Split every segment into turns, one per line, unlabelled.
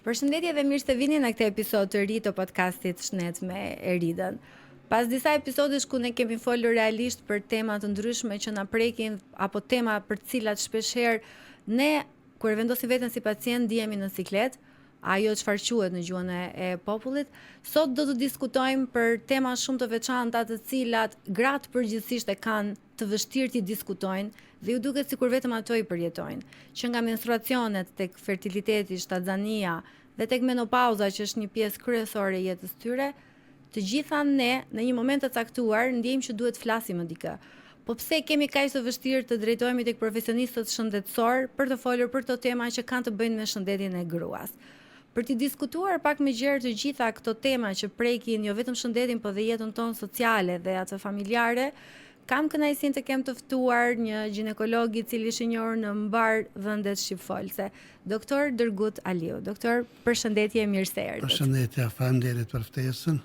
Përshëndetje dhe mirë se vini në këtë episod të ri të podcastit Shnet me Eridën. Pas disa episodesh ku ne kemi folur realisht për tema të ndryshme që na prekin apo tema për të cilat shpeshherë ne kur e vendosim veten si pacient ndihemi në siklet, ajo çfarë quhet në gjuhën e, e popullit. Sot do të diskutojmë për tema shumë të veçanta të cilat gratë përgjithsisht e kanë të vështirë t'i diskutojnë dhe ju duket sikur vetëm ato i përjetojnë. Që nga menstruacionet tek fertiliteti, shtatzania dhe tek menopauza që është një pjesë kryesore e jetës tyre, të gjitha ne në një moment të caktuar ndjejmë që duhet të flasim me dikë. Po pse kemi kaq të vështirë të drejtohemi tek profesionistët shëndetësorë për të folur për këto tema që kanë të bëjnë me shëndetin e gruas? Për t'i diskutuar pak më gjerë të gjitha këto tema që prekin jo vetëm shëndetin, po dhe jetën tonë sociale dhe atë familjare, kam kënaqësinë të kem të ftuar një gjinekolog i cili është i njohur në mbarë vendet shqipfolëse, doktor Dërgut Aliu. Doktor, përshëndetje e mirë se erdhët.
Përshëndetje, faleminderit për ftesën.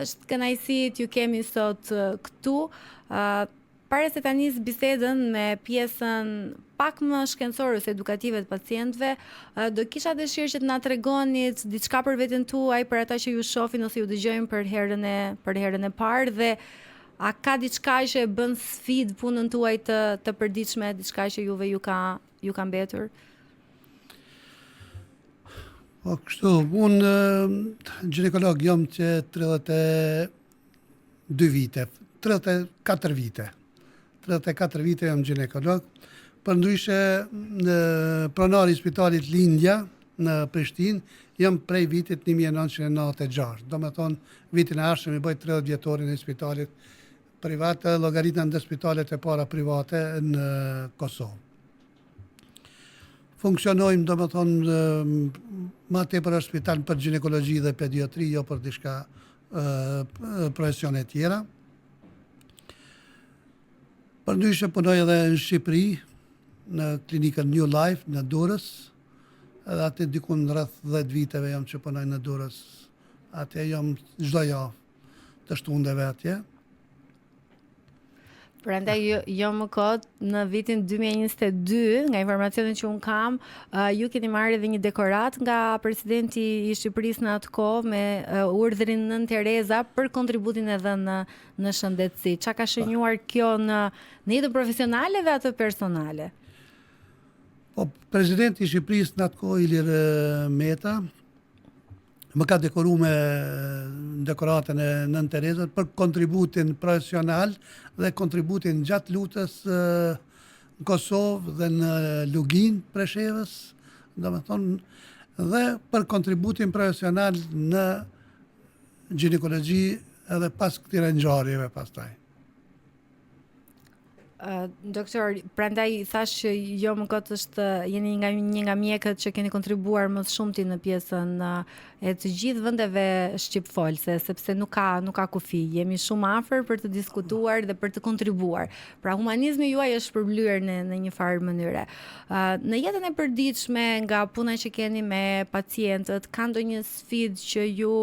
Është kënaqësi t'ju kemi sot këtu. Para se ta nis bisedën me pjesën pak më shkencore ose edukative të pacientëve, do kisha dëshirë që të na tregonit diçka për veten tuaj, për ata që ju shohin ose ju dëgjojnë për herën e për herën e parë dhe a ka diçka që e bën sfidë punën tuaj të të përditshme, diçka që juve ju ka ju ka mbetur?
Po kështu, unë gjinekolog jam që 30 2 vite, 34 vite. 34 vite jam gjinekolog. Përndryshe, në pronar i spitalit Lindja në Prishtinë, jam prej vitit 1996. Domethonë, vitin e ardhshëm i bëj 30 vjetorin e spitalit privat, edhe llogaritna ndër spitalet e para private në Kosovë. Funksionojmë, domethonë, ma tepër është spital për gjinekologji dhe pediatri, jo për diçka profesione tjera. Përndryshe punoj edhe në Shqipëri, në klinikën New Life në Durrës, edhe aty dikun rreth 10 viteve jam që punoj në Durrës. Atje jam çdo javë të shtuneve atje.
Prandaj jo, jo më kot në vitin 2022, nga informacionet që un kam, uh, ju keni marrë edhe një dekoratë nga presidenti i Shqipërisë në atë kohë me uh, urdhrin Nënë Tereza për kontributin e dhënë në në shëndetësi. Çka ka shënjuar kjo në në jetën profesionale dhe atë personale?
Po presidenti i Shqipërisë në atë kohë Ilir Meta më ka dekoru me dekoratën e Nënë Terezës për kontributin profesional dhe kontributin gjatë luftës në Kosovë dhe në Luginë Preshevës, domethonë, dhe për kontributin profesional në gjinekologji edhe pas këtyre ngjarjeve pastaj.
Uh, doktor, prandaj thash që jo më kot është jeni nga një nga mjekët që keni kontribuar më së shumti në pjesën e të gjithë vendeve shqipfolëse, sepse nuk ka nuk ka kufi. Jemi shumë afër për të diskutuar dhe për të kontribuar. Pra humanizmi juaj është shpërblyer në në një farë mënyre. Uh, në jetën e përditshme nga puna që keni me pacientët, ka ndonjë sfidë që ju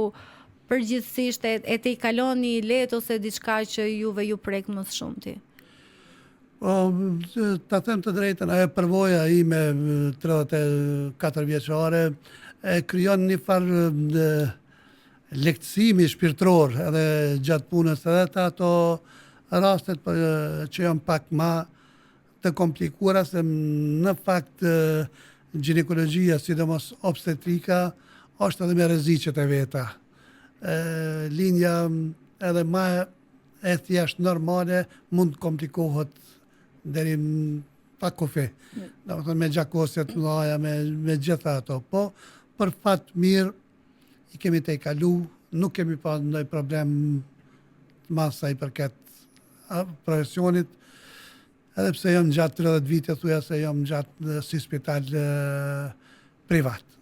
Përgjithësisht e, e tejkaloni lehtë ose diçka që juve ju prek më së
shumti? Po, ta them të drejtën, ajo përvoja ime 34 vjeçare e krijon një farë lehtësimi shpirtëror edhe gjatë punës edhe te ato rastet për, që janë pak ma të komplikuara se në fakt gjinekologjia, sidomos obstetrika, është edhe me rreziqet e veta. Lindja edhe ma e thjeshtë normale mund të komplikohet deri në pa kufi. Domethënë me gjakosje të mëdha, me, me gjitha ato. Po, për fat mirë, i kemi tejkalu, nuk kemi pa ndonjë problem të madh sa i përket profesionit, edhe pse jam gjatë 30 vite, thuja se jam gjatë si spital privat.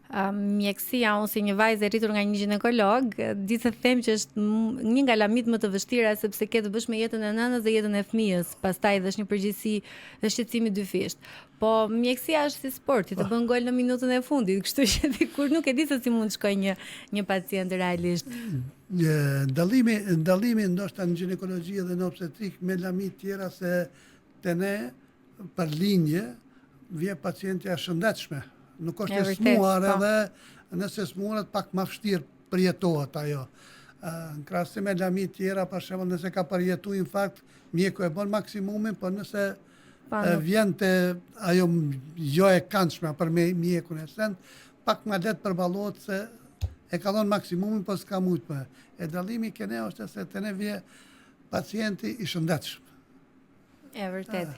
Mjekësia, unë si një vajzë e rritur nga një gjinekolog, di të them që është një nga lamitë më të vështira sepse ke të bësh me jetën e nënës dhe jetën e fëmijës, pastaj dhe është një përgjegjësi dhe shqetësim i dyfishtë. Po mjekësia është si sporti, të po. bën gol në minutën e fundit, kështu që ti kur nuk e di se si mund të shkojë një një pacient realisht.
Dallimi, dallimi ndoshta në gjinekologji dhe në obstetrikë me lami tjera se te ne për lindje vjen pacientja e shëndetshme. Nuk është e smuar po. edhe nëse smuret pak ma vështirë përjetohet ajo. Në krahasim me lami tjera, për shembull, nëse ka përjetu infarkt, mjeku e bën maksimumin, por nëse pa, vjen te ajo jo e kandshme për me mjekun e sen, pak ma lehtë përballohet se e ka dhënë maksimumin, po s'ka mujtë më. E dallimi ke ne është se te ne vjen pacienti i shëndetshëm.
E vërtetë.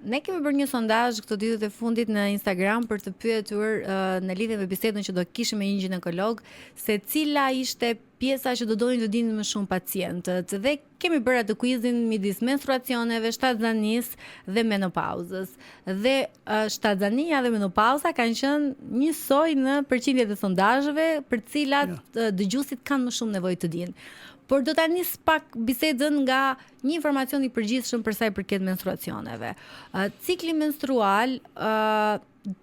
Ne kemi bërë një sondazh këto ditët e fundit në Instagram për të pyetur në lidhje me bisedën që do kishim me një gjinekolog se cila ishte pjesa që do donin të dinin më shumë pacientët dhe kemi bërë atë kuizin midis menstruacioneve, shtatzanisë dhe menopauzës. Dhe shtatzania dhe menopauza kanë qenë njësoj në përqindjet e sondazheve për të cilat ja. dëgjuesit kanë më shumë nevojë të dinë. Por do ta nis pak bisedën nga Një informacion i përgjithshëm për sa i përket menstruacioneve. Cikli menstrual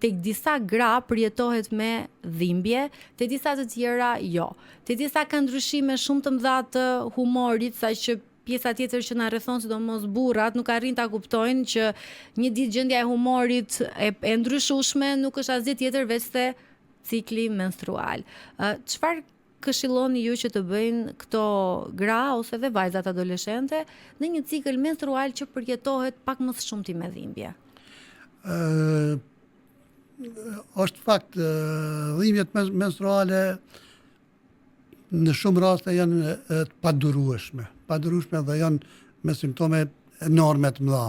tek disa gra përjetohet me dhimbje, te disa të tjera jo. Te disa ka ndryshime shumë të mëdha të humorit, saqë pjesa tjetër që na rrethon, sidomos burrat, nuk arrin ta kuptojnë që një ditë gjendja e humorit e, e ndryshueshme nuk është asgjë tjetër veçse cikli menstrual. Çfarë këshilloni ju që të bëjnë këto gra ose edhe vajzat adoleshente në një cikël menstrual që përjetohet pak më së shumti me
dhimbje? Ë është fakt dhimbjet menstruale në shumë raste janë të padurueshme, padurueshme dhe janë me simptome enorme të mëdha.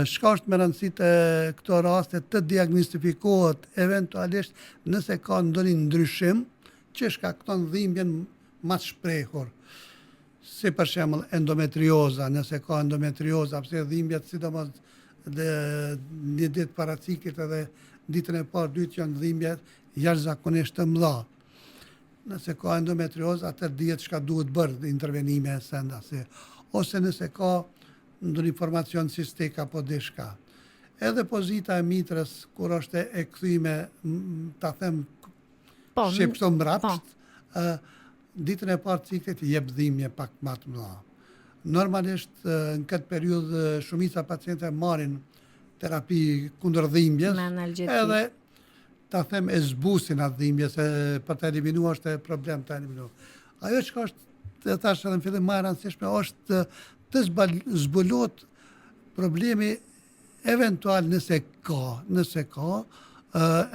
Çka është me rëndësi te këto raste të diagnostifikohet eventualisht nëse ka ndonjë ndryshim që shkakton dhimbjen ma të shprehur. Si për shembull endometrioza, nëse ka endometrioza, pse dhimbjet sidomos dhe një ditë para ciklit edhe ditën e parë dytë janë dhimbje jashtëzakonisht të mëdha. Nëse ka endometriozë, atëherë dihet çka duhet bërë, intervenime e senda si. Ose nëse ka ndonjë formacion cistik apo diçka. Edhe pozita e mitrës, kur është e kthyme, ta them, po, shqip kështu mbrapsht, po. ditën e parë ciklit jep dhimbje pak ma të mëdha. Normalisht, në këtë periudhë, shumica pacientëve marrin terapi kundër dhimbjes, edhe ta them e zbusin atë dhimbje se për të eliminuar është problem të eliminu. Ajo çka është të thash edhe në fillim më e rëndësishme është të zbulohet problemi eventual nëse ka, nëse ka,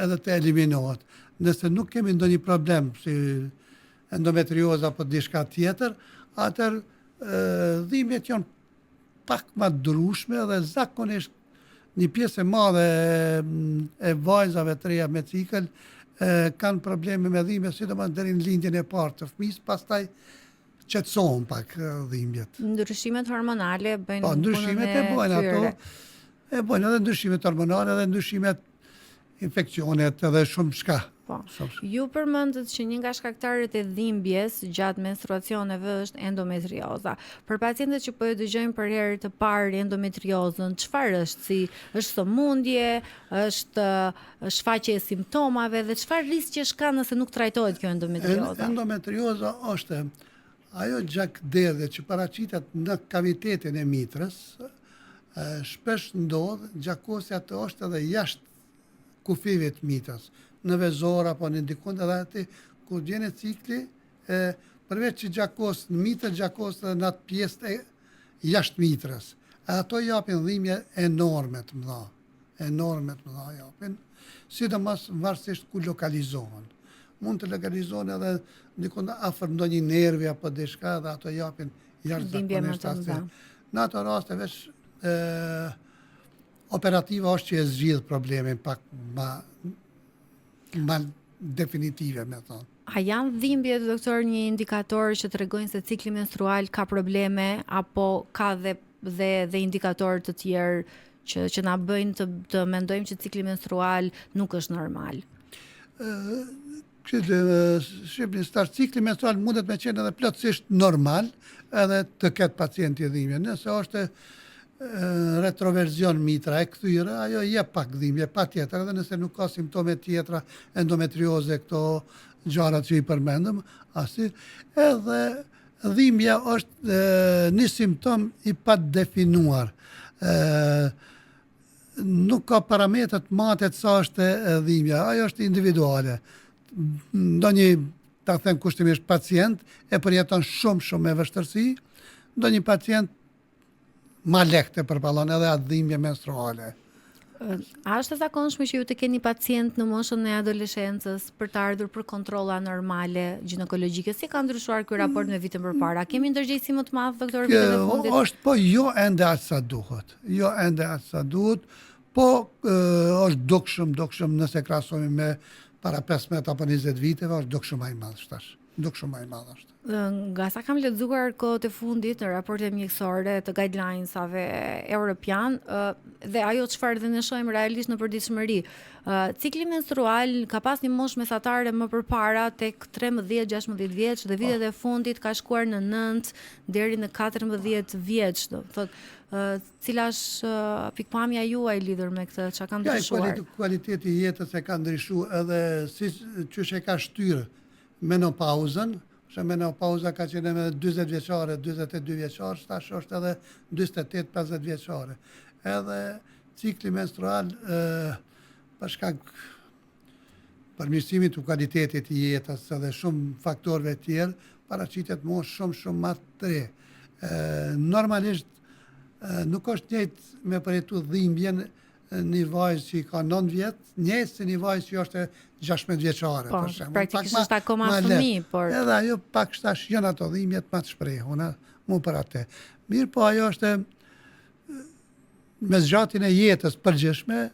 edhe të eliminohet. Nëse nuk kemi ndonjë problem si endometrioza apo diçka tjetër, atëherë dhimbjet janë pak ma të durueshme dhe zakonisht një pjesë e madhe e vajzave të reja me cikël kanë probleme me dhimbje, sidomos deri në lindjen e parë të fëmijës, pastaj qetësohen pak
dhimbjet. Ndryshimet hormonale bëjnë
po, ndryshimet e bëjnë ato. E bëjnë edhe ndryshimet hormonale edhe ndryshimet infeksionet edhe shumë
çka. Po. Ju përmendët që një nga shkaktarët e dhimbjes gjatë menstruacioneve është endometrioza. Për pacientët që po e dëgjojnë për herë të parë endometriozën, çfarë është? Si është sëmundje, është shfaqje e simptomave dhe çfarë rrisqesh ka nëse nuk trajtohet kjo
endometrioza? Endometrioza është ajo gjakderdhje që paraqitet në kavitetin e mitrës, shpesh ndodh gjakosja të është edhe jashtë kufirit të mitrës, në vezor apo në dikund edhe aty kur vjen cikli, e, përveç që gjakos në mitër, gjakos edhe në atë pjesë e jashtë mitrës. E ato japin dhimbje enorme të mëdha, enorme të mëdha japin, sidomos varësisht ku lokalizohen. Mund të lokalizohen edhe dikund afër ndonjë nervi apo diçka edhe ato japin
jashtëzakonisht
asë. Në ato raste veç e, operativa është që e zgjidh problemin pak ma, ma definitive, me
thonë. A janë dhimbjet, doktor, një indikator që tregojnë se cikli menstrual ka probleme apo ka dhe dhe dhe indikatorë të tjerë që që na bëjnë të të mendojmë që cikli menstrual nuk është normal?
Kështu shihni start cikli menstrual mundet me qenë edhe plotësisht normal, edhe të ketë pacienti dhimbje. Nëse është retroverzion mitra e kthyer, ajo jep pak dhimbje, patjetër, edhe nëse nuk ka simptome tjetra, endometrioze, këto gjarat që i përmendëm, asi, edhe dhimbja është një simptom i padefinuar. Nuk ka parametër të matet sa është dhimbja, ajo është individuale. Ndonjë, ta them kushtimisht, pacient e përjeton shumë shumë me vështirësi, ndonjë pacient ma lehtë e përballon edhe atë dhimbje menstruale.
A është e zakonshme që ju të keni pacient në moshën e adoleshencës për të ardhur për kontrolla normale gjinekologjike? Si ka ndryshuar ky raport me vitin përpara? Kemi ndërgjegjësim më të madh doktor vitet e fundit?
Është po jo ende aq sa duhet. Jo ende aq sa duhet, po është dukshëm, dukshëm nëse krahasohemi me para 15 apo 20 viteve, është dukshëm më i madh tash. Dukshëm më i madh
është. Nga sa kam lexuar kohët e fundit në raportet mjekësore të guidelines-ave europian, dhe ajo çfarë dhe ne shohim realisht në përditshmëri, cikli menstrual ka pas një moshë mesatare më përpara tek 13-16 vjeç dhe vitet e fundit ka shkuar në 9 deri në 14 vjeç, do të thotë, cila është pikëpamja juaj lidhur me këtë, çka ka
ndryshuar? Ja, kualiteti i jetës e ka ndryshuar edhe si qysh e ka shtyrë menopauzën, se menopauza ka qenë edhe 40 vjeçare, 42 vjeçare, tash është edhe 48-50 vjeçare. Edhe cikli menstrual për shkak përmirësimit të kualitetit të jetës edhe shumë faktorëve të tjerë, paraqitet më shumë shumë më të re. Normalisht nuk është njëjtë me përjetu dhimbjen një vajzë që i ka 9 vjet, njëjtë si një vajzë që është 16 vjeçare,
po, për shembull. Praktikisht është akoma fëmijë,
por edhe ajo pak tash janë ato dhimbjet më të shprehuna, mu për atë. Mirë, po ajo është me zgjatjen e jetës përgjithshme,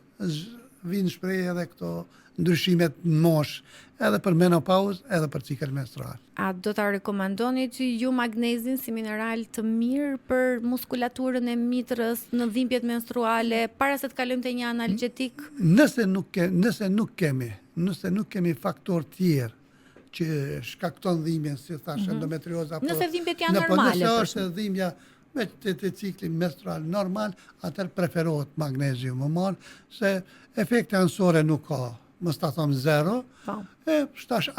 vijnë shpreh edhe këto ndryshimet në moshë, edhe për menopauzë, edhe për cikël
menstrual. A do ta rekomandonit ju magnezin si mineral të mirë për muskulaturën e mitrës në dhimbjet menstruale para se të kalojmë te një analgjetik?
Nëse nuk ke, nëse nuk kemi, nëse nuk kemi faktor tjerë që shkakton dhimbjen, si thash, mm -hmm. endometrioza,
po, nëse dhimbjet janë po, normale.
Nëse është dhimbja me të, të cikli menstrual normal, atëherë preferohet magnezium me marrë, se efekte anësore nuk ka, mos ta them zero, po. e tash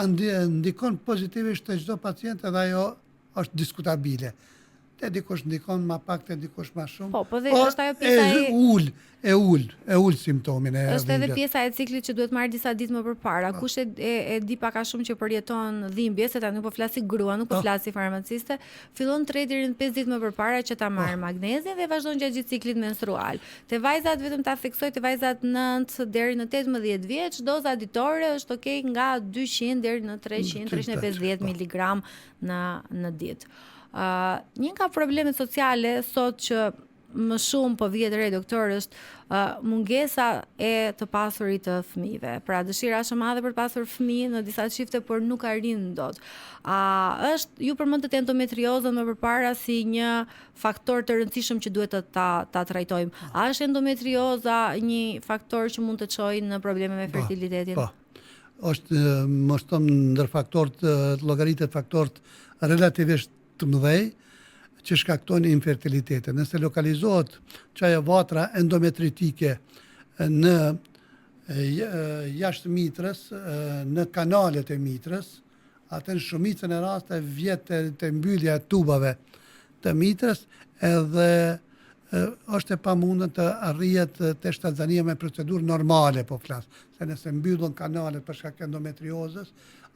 ndikon pozitivisht te çdo pacient edhe ajo është diskutabile. Te dikush ndikon ma pak, te dikush ma
shumë. Po, po dhe po, është ajo pjesa
e ul, e ul, e ul simptomin e
Është edhe pjesa e ciklit që duhet marrë disa ditë më përpara. Po. Kush e, e, e di pak a shumë që përjeton dhimbje, se tani nuk po flas si grua, nuk po, po. flas si farmaciste, fillon 3 deri në 5 ditë më përpara që ta marrë po. magnezin dhe vazhdon gjatë gjithë ciklit menstrual. Te vajzat vetëm ta theksoj te vajzat 9 deri në 18 vjeç, doza ditore është okay nga 200 deri në 300, 350 mg në në ditë. Uh, një nga problemet sociale sot që më shumë po vihet re doktor është uh, mungesa e të pasurit të fëmijëve. Pra dëshira është e madhe për të pasur fëmijë në disa çifte, por nuk arrin dot. A është ju përmendët endometriozën më përpara si një faktor të rëndësishëm që duhet të ta ta trajtojmë. Po. A është endometrioza një faktor që mund të çojë në probleme me po, fertilitetin?
Po. Është mos të ndër faktorët llogaritet faktorët relativisht të mëdhej që shkaktojnë infertilitetin. Nëse lokalizohet qajo vatra endometritike në jashtë mitrës, në kanalet e mitrës, Atë në shumicën e rasteve vjen te, te mbyllja e tubave të mitrës edhe është e pamundën të arrihet te shtatzania me procedurë normale, po flas. Se nëse mbyllen kanalet për shkak endometriozës,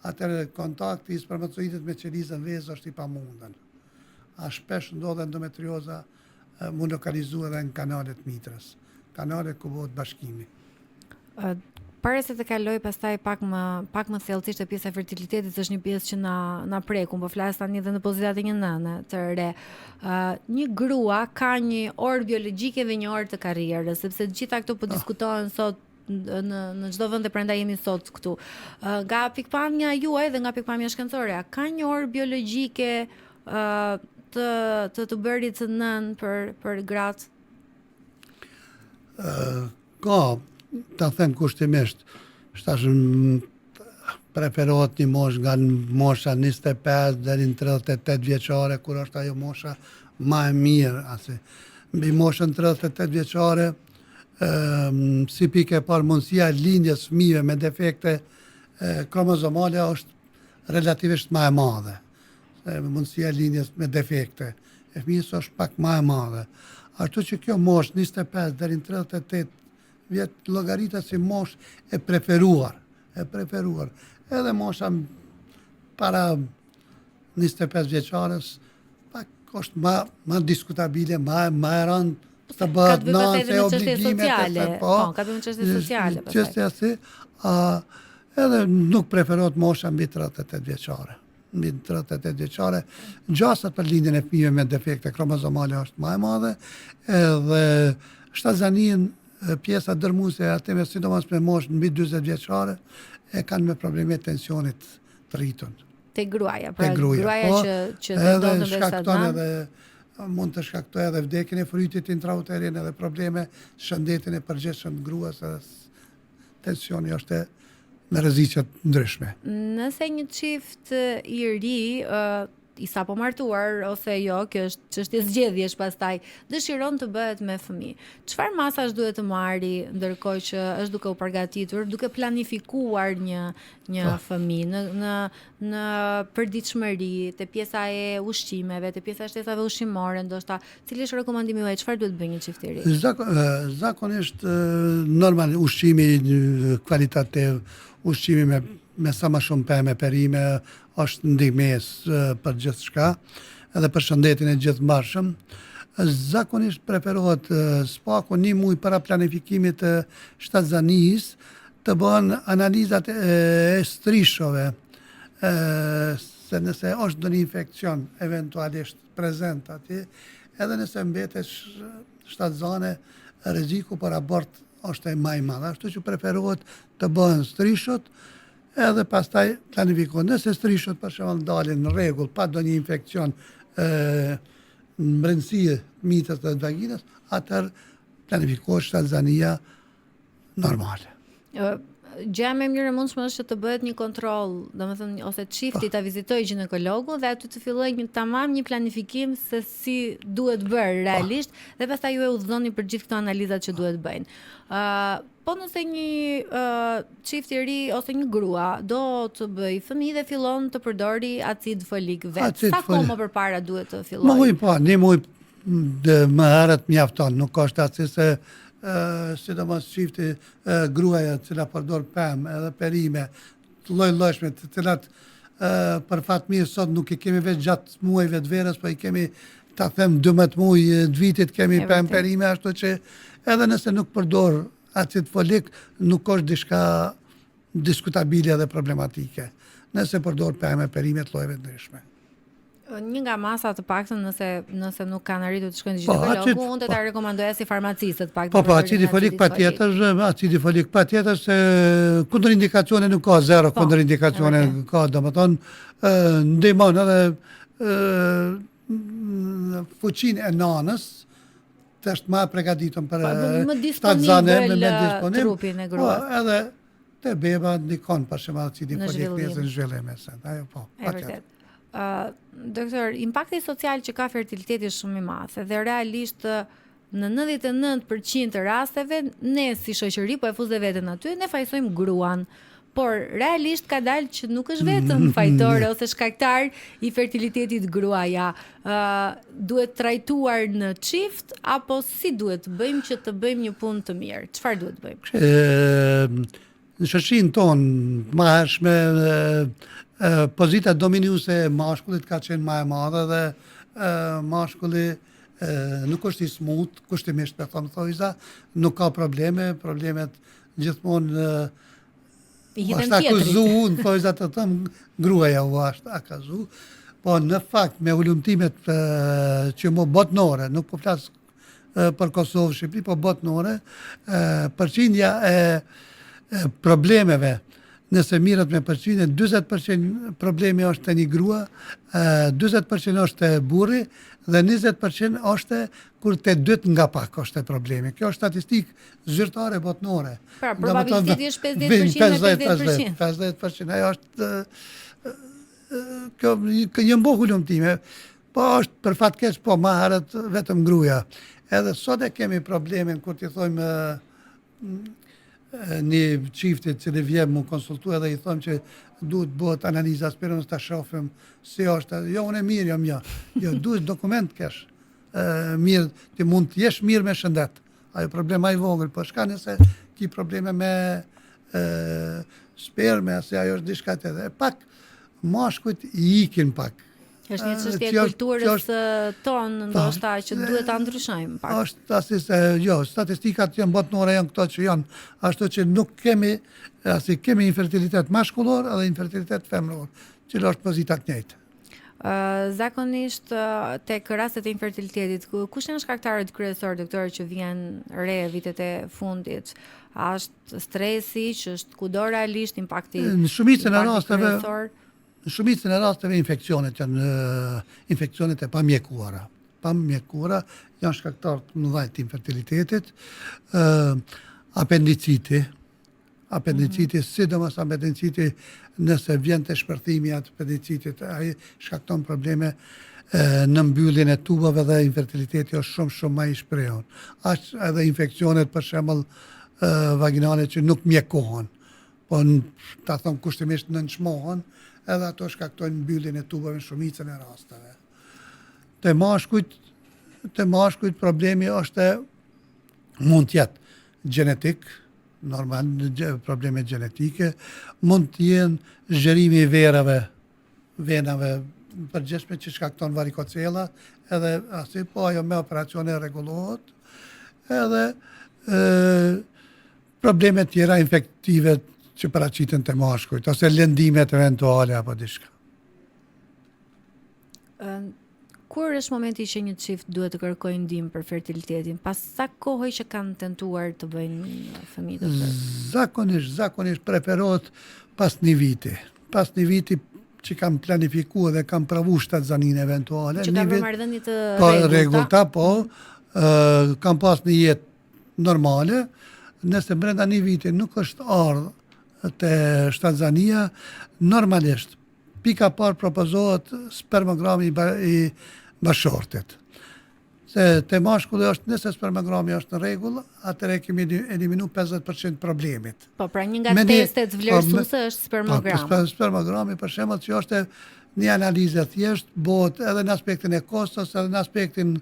atëherë kontakti i spermatozoidit me qelizën vezë është i pamundën. A shpesh ndodh endometrioza m'u lokalizu edhe në kanalet mitrës, kanalet ku bëhet bashkimi.
Para se të kaloj pastaj pak më pak më thellësisht te pjesa e fertilitetit, është një pjesë që na na prek. Unë po flas tani edhe në pozitat e një nëne të re. Uh, një grua ka një orë biologjike dhe një orë të karrierës, sepse të gjitha këto po ah. diskutohen sot në në çdo vend dhe prandaj jemi sot këtu. Uh, nga pikëpamja juaj dhe nga pikëpamja shkencore, a ka një orë biologjike uh, të të të bërit nënë për për gratë?
Uh, Ka, ta them kushtimisht, tash preferohet një moshë nga mosha 25 deri në 38 vjeçare, kur është ajo mosha ma e mirë, asi. Mbi moshën 38 vjeçare, si pikë e parë mundësia e lindjes fëmijëve me defekte kromozomale është relativisht ma e madhe. Se mundësia e lindjes me defekte e fëmijës është pak ma e madhe. Ashtu që kjo moshë 25 deri në 38. vjet llogaritet si moshë e preferuar, e preferuar. Edhe mosha para 25 vjeçarës pak është ma ma diskutabile, ma ma e rëndë
të bëhet nënë se obligimet e po, po, ka të bëjë me çështje sociale
pastaj. Çështja si, a edhe nuk preferohet mosha mbi 38 vjeçare. Mbi 38 vjeçare, gjasat për lindjen e fëmijëve me defekte kromozomale është ma e madhe, edhe shtatzaninë pjesa dërmuese e atyre sidomos me moshë mbi 40 vjeçare e kanë me probleme të tensionit të
rritun. Te gruaja, pra te gruaja, gruaja po, që që
tenton të bëjë shkakton edhe mund të shkaktojë edhe vdekjen e frytit intrauterin edhe probleme shëndetin e përgjithshëm të gruas edhe tensioni është me rreziqe të
ndryshme. Nëse një çift i ri i sapo martuar ose jo, kjo është çështje zgjedhjesh pastaj, dëshiron të bëhet me fëmijë. Çfarë masash duhet të marri ndërkohë që është duke u përgatitur, duke planifikuar një një po. fëmijë në në në përditshmëri, te pjesa e ushqimeve, te pjesa e shtesave ushqimore, ndoshta, cili është rekomandimi juaj, çfarë duhet të bëjë një çift i
ri? Zak, zakonisht normal ushqimi kualitativ, ushqimi me me sa më shumë pemë e perime është ndihmesë për gjithçka, edhe për shëndetin e gjithmbarshëm. Zakonisht preferohet së paku një muaj para planifikimit të shtatzanisë të bëhen analizat e strishove, se nëse është ndonjë infekcion eventualisht prezent aty, edhe nëse mbetet shtatzane, rreziku për abort është e ma i madh. Ashtu që preferohet të bëhen strishot, edhe pastaj planifikohet. Nëse strishot për shembull dalin në rregull, pa ndonjë infekcion e, në brendësi mitës dhe vaginës, atëherë planifikohet shtatzania normale.
Gjëja më e mirë e mundshme është që të bëhet një kontroll, domethënë ose çifti po. ta vizitojë gjinekologun dhe aty të fillojë një tamam një planifikim se si duhet bërë po. realisht dhe pastaj ju e udhëzoni për gjithë këto analizat që duhet bëjnë. Ë uh, po nëse një uh, çift i ri ose një grua do të bëjë fëmijë dhe fillon të përdori acid folik vetë, sa kohë më përpara duhet të fillojë?
Më muj po, një muaj Dhe më herët mjafton, nuk është asi se sidomos çifti gruaja e cila përdor pemë edhe perime të lloj-llojshme të cilat për fat mirë sot nuk i kemi veç gjatë muajve të verës, po i kemi ta them 12 muaj të vitit kemi pemë perime ashtu që edhe nëse nuk përdor acid folik nuk është diçka diskutabile dhe problematike. Nëse përdor pemë perime të llojeve të ndryshme.
Një nga masat të paktën nëse nëse nuk kanë arritur të shkojnë te po, gjinekologu, po, unë do ta po. rekomandoja si farmaciste të
paktën. Po, po, acidi folik patjetër, acidi folik patjetër se kundërindikacione nuk ka zero po, kundërindikacione ka, domethënë ndihmon edhe fuqinë e nanës, të është ma e pregaditun për
po, më disponibël me disponim, trupin e
gruas. Po, edhe te beba ndikon për shembull acidi folik në zhvillim e send. Ajo po.
E vërtet. Uh, doktor, impakti social që ka fertiliteti është shumë i madh dhe realisht në 99% të rasteve ne si shoqëri po e fus dhe veten aty, ne fajsojmë gruan. Por realisht ka dalë që nuk është vetëm fajtore ose shkaktar i fertilitetit gruaja. Ë uh, duhet trajtuar në çift apo si duhet të bëjmë që të bëjmë një punë të mirë? Çfarë duhet të
bëjmë? Ë në shoqërinë tonë të mëhershme pozita dominuese e mashkullit ka qenë ma e madhe dhe mashkulli nuk është i smut, kushtimisht me thonë thojza, nuk ka probleme, problemet gjithmonë
i hidhen tjetrit.
Është akuzu, në thojza të them, gruaja u është akuzu, po në fakt me hulumtimet që më botnore, nuk po flas për Kosovë, Shqipëri, po botnore, përqindja e problemeve, nëse mirret me përqindje, 40% problemi është te një grua, 40% është te burri dhe 20% është kur te dytë nga pak është problemi. Kjo është statistikë zyrtare
botnore. Pra, probabiliteti është 50% me
50%. 50%, ajo është kjo janë bo hulumtime, po është për fat keq, po ma herët vetëm gruaja. Edhe sot e kemi problemin kur t'i thojmë një çifti që vjen mu konsultu edhe i thojmë që duhet bëhet analiza spermës ta shohim si është. Jo, unë e mirë jam, jo. Jo, duhet dokument kesh. Mirë, ti mund të jesh mirë me shëndet. Ajo problem ma i vogël, po shka nëse ki probleme me e, sperme, ose ajo është diçka tjetër. E pak mashkujt i ikin pak.
Është një çështje e kulturës tonë, ndoshta që duhet ta ndryshojmë
pak. Është asi se jo, statistikat janë botnore janë këto që janë, ashtu që nuk kemi asi kemi infertilitet mashkullor edhe infertilitet femëror, që është pozita të
njëjtë. Zakonisht tek rastet e infertilitetit, kush janë shkaktarët kryesorë doktor që vihen re vitet e fundit? A është stresi që është kudo realisht impakti?
Në shumicën e rasteve Në shumicën e rasteve infeksionet janë infeksionet e pamjekuara. Pamjekuara janë shkaktar të mëdhenj të infertilitetit. Ë apendiciti, apendiciti, mm -hmm. sidomos apendiciti nëse vjen te shpërthimi i apendicitit, ai shkakton probleme e, në mbylljen e tubave dhe infertiliteti është shumë shumë më i shprehur. Aq edhe infeksionet për shembull vaginale që nuk mjekohen. Po ta thom kushtimisht nënçmohen, edhe ato shkaktojnë mbylljen e tubave në shumicën e rasteve. Te mashkujt, te mashkujt problemi është mund të jetë gjenetik, normal probleme gjenetike, mund të jenë zgjerimi i verave, venave përgjithshme që shkakton varikocela, edhe asi, po ajo me operacione rregullohet, edhe e, Probleme tjera infektive që paraqiten te mashkujt, ose lëndimet eventuale apo
diçka. Kur është momenti që një çift duhet të kërkojë ndihmë për fertilitetin? Pas sa kohë që kanë tentuar të bëjnë fëmijë
doktor? Zakonisht, zakonisht preferohet pas një viti. Pas një viti që kam planifiku dhe kam provu shtatzaninë eventuale.
Që kam bërë marrëdhënie të
po, rregullta. Po, mm. kam pas një jetë normale, nëse brenda një viti nuk është ardhë te shtatzania, normalisht, pika parë propozohet spermogrami i bashkëshortit. Se te mashkulli është, nëse spermogrami është në rregull, atëherë kemi eliminu 50% problemit.
Po, pra një nga testet po, vlerësuese është spermogrami.
Po, spermogrami, për shembull, që është një analizë e thjeshtë, bëhet edhe në aspektin e kostos, edhe në aspektin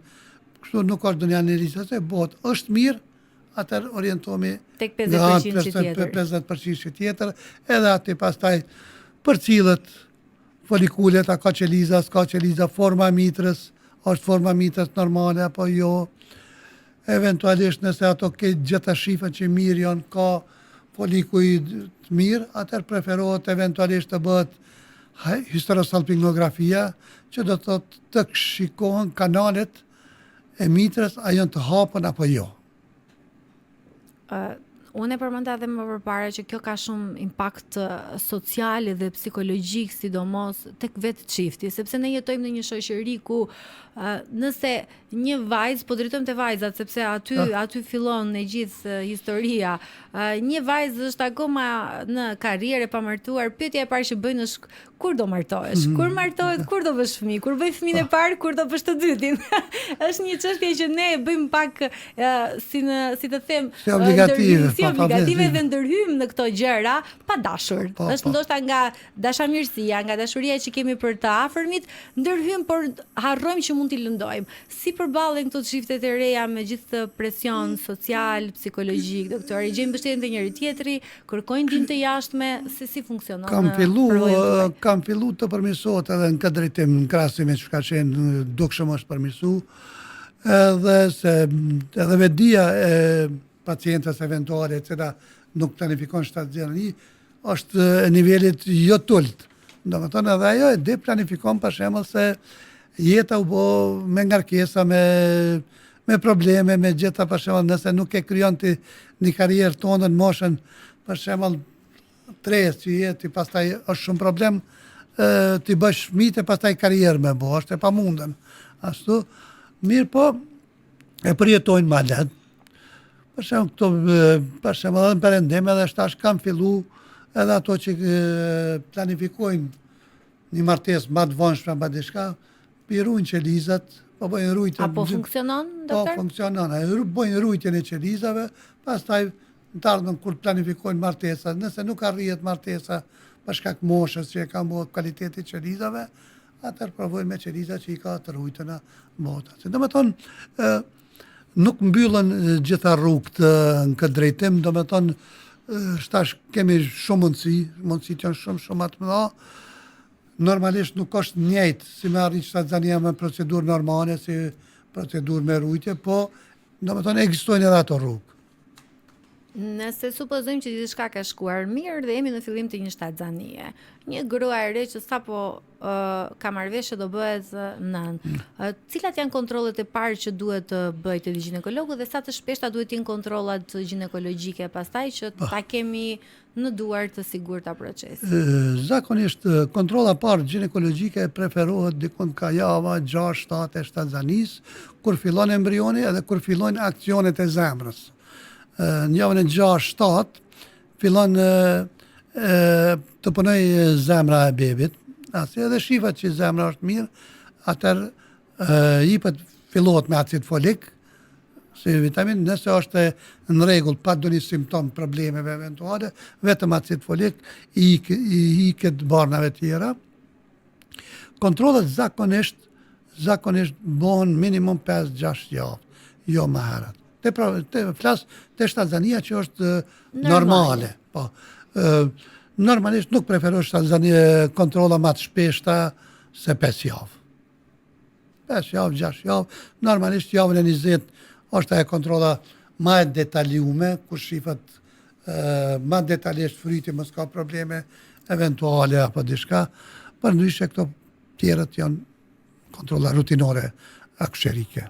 Kështu nuk është ndonjë analizë se bëhet është mirë, atëherë orientohemi
tek 50%
tjetër. 50% tjetër, edhe aty pastaj përcillet folikulet, a ka qeliza, s'ka qeliza, forma e mitrës, është forma e mitrës normale apo jo. Eventualisht nëse ato këtë gjitha shifen që mirë janë, ka folikuj të mirë, atëherë preferohet eventualisht të bëhet histerosalpingografia, që do të thotë të shikohen kanalet e mitrës, a janë të hapun apo jo.
Uh, unë e përmenda edhe më përpara që kjo ka shumë impakt social dhe psikologjik, sidomos tek vetë çifti, sepse ne jetojmë në një shoqëri ku uh, nëse një vajzë, po drejtojmë te vajzat sepse aty ah. aty fillon e gjithë historia. Uh, një vajzë është akoma në karrierë e pamartuar, pyetja e parë që bëjnë është kur do martohesh? Mm. Kur martohet, kur do bësh fëmijë? Kur bëj fëmijën e ah. parë, kur do bësh të dytin? është një çështje që ne e bëjmë pak uh, si në si të
them, si obligative,
si obligative dhe ndërhyjmë në këto gjëra pa dashur. Po, është po. ndoshta nga Dashamirësia, nga dashuria që kemi për të afërmit, ndërhyjmë por harrojmë që mund t'i lëndojmë. Si përballen këto çiftet e reja me gjithë këtë presion social, psikologjik, doktor? E gjejnë mbështetjen te njëri-tjetri, kërkojnë ndihmë të jashtme, si si funksionon?
Kam fillu, kam fillu të përmirësohet edhe në këtë drejtim, në krahasim me çka qenë, dukshëm është përmirësu, edhe se edhe vetëdija e pacientës eventuale e cila nuk planifikon shtatzëni, është e nivelit jo të ulët. Domethënë edhe ajo e di planifikon për shembull se jeta u bo me ngarkesa, me me probleme, me gjitha për shembull nëse nuk e krijon ti një karrierë tonën në moshën për shembull tres që je ti pastaj është shumë problem t'i bësh fëmijët e pastaj karrierë me bo, është e pamundën. Ashtu, mirëpo, e përjetojnë ma lehtë. Për shembull këto, për shembull edhe në perëndim edhe tash kanë fillu edhe ato që planifikojnë një martesë ma të vonshme ma diçka, i rujnë qelizat, po bëjnë
rujtjen. A po funksionon,
po doktor? Po funksionon, e bëjnë rujtjen e qelizave, pastaj në të ardhmen kur planifikojnë martesa, nëse nuk arrihet martesa për shkak moshës që e ka bo kualiteti i qelizave, atëherë provojnë me qeliza që i ka të rujtuna bota. Domethënë, Nuk mbyllen gjitha rrugët në këtë drejtim, domethonë, tash kemi shumë mundësi, mundësitë janë shumë shumë ma të mëdha. Normalisht nuk është njëjtë si me arrit shtatzania me procedurë normale, si procedurë me rujtje, po domethonë ekzistojnë edhe ato rrugë.
Nëse supozojmë që gjithçka ka shkuar mirë dhe jemi në fillim të një shtatzanie, një grua e re që sapo uh, ka marrë vesh që do bëhet nënë, mm. uh, cilat janë kontrollet e parë që duhet të bëjë te gjinekologu dhe sa të shpeshta duhet të jenë kontrollat gjinekologjike pastaj që po. ta kemi në duar të sigurta
procesin? Zakonisht kontrolla e parë gjinekologjike preferohet dikun ka java 6-7 e shtatzanisë, kur fillon embrioni edhe kur fillojnë aksionet e zemrës. Në javën e 6-7 fillon të punojë zemra e bebit, asi edhe shifet që zemra është mirë, atëherë jipet fillohet me acid folik, si vitamin, nëse është në rregull pa ndonjë simptom problemeve eventuale, vetëm acid folik i, i iket barnave tjera. Kontrollet zakonisht zakonisht bëhen minimum 5-6 javë, jo më herët. Te, pra, te flas te shtatzania që është normale. normale po. Ë, normalisht nuk preferoj shtatzani kontrolla më të shpeshta se 5 javë. 5 javë, 6 javë, normalisht javën e 20 është ajo kontrolla ma e detajume, ku shifet ma detalisht fryti, mos ka probleme eventuale apo diçka, përndryshe këto tjerët janë kontrolla rutinore akusherike.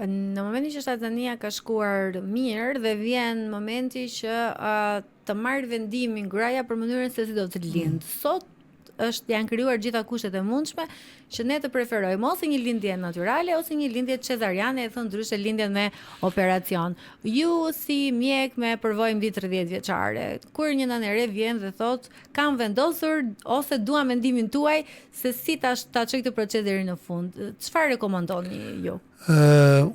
Në momentin që shtatzania ka shkuar mirë dhe vjen momenti që uh, të marrë vendimin gruaja për mënyrën se si do të lindë. Mm. Sot është janë krijuar gjitha kushtet e mundshme që ne të preferojmë ose një lindje natyrale ose një lindje cezariane, e thënë ndryshe lindjen me operacion. Ju si mjek me përvojë mbi 30 vjeçare, kur një nënë e re vjen dhe thotë kam vendosur ose dua mendimin tuaj se si ta ta çoj këtë proces deri në fund, çfarë rekomandoni ju?
Ë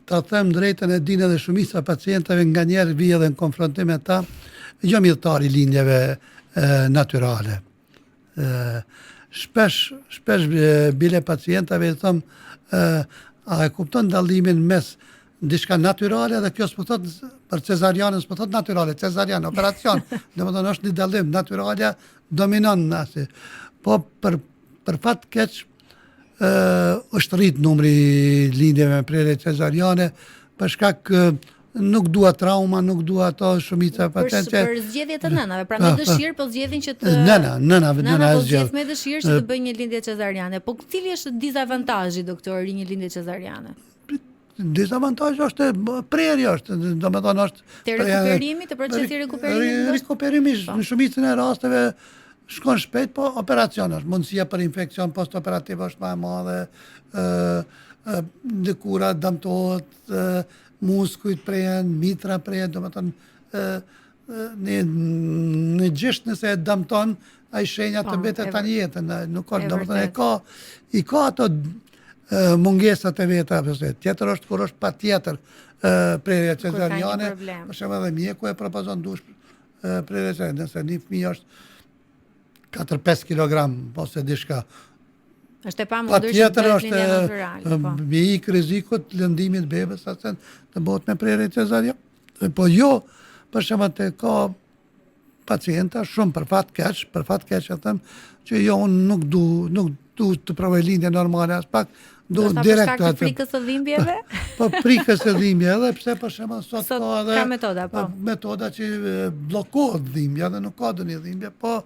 ta them drejtën e dinë edhe shumica e pacientëve nganjëherë vij edhe në konfrontim me ta, jam ithtar i lindjeve natyrale. Ë shpesh shpesh bile pacientëve i them ë a e kupton dallimin mes diçka natyrale dhe kjo s'po thot për cezarianën s'po thot natyrale, cezarian, operacion. Domethënë është një dallim, natyralja dominon në asi. Po për për fat keq ë është rrit numri i lindjeve me prerje cezariane për shkak nuk dua trauma, nuk dua ato shumica
e pacientëve. Për, për zgjedhje të nënave, pra me dëshirë po zgjedhin që të
nëna, nëna, nëna,
nëna po zgjedh me dëshirë që të bëjë një lindje cezariane. Po cili është dizavantazhi doktor i një lindje cezariane?
Dizavantazhi është prerja është, domethënë
është te rekuperimi, te procesi i
rekuperimit. Rekuperimi po. në shumicën e rasteve shkon shpejt, po operacion është, mundësia për infeksion postoperativ është më e madhe, ë ë lëkura dëmtohet, muskujt prehen, mitra prehen, domethënë ë në në gisht nëse e dëmton, ai shenja të po, mbetet tan jetën, nuk ka, domethënë e ka i ka ato mungesat e veta, përse. Tjetër është kur është patjetër prerja cezariane, për shembull edhe mjeku e propozon dush prerja cezariane, nëse një fëmijë është 4-5 kg ose diçka.
Është e pamundur që të bëhet lindja
natyrale, po. Me ik rrezikut lëndimit bebës, atë të bëhet me prerje cezariane. Po jo, për shembull të ka pacienta shumë për fat keq, për fat keq e them që jo unë nuk du, nuk du të provoj lindje normale as pak,
du direkt atë. Për frikës së dhimbjeve?
Po frikës së dhimbjeve, edhe pse për shembull sot,
sot ka edhe ka metoda, po.
Metoda që bllokohet dhimbja dhe nuk ka ndonjë dhimbje, po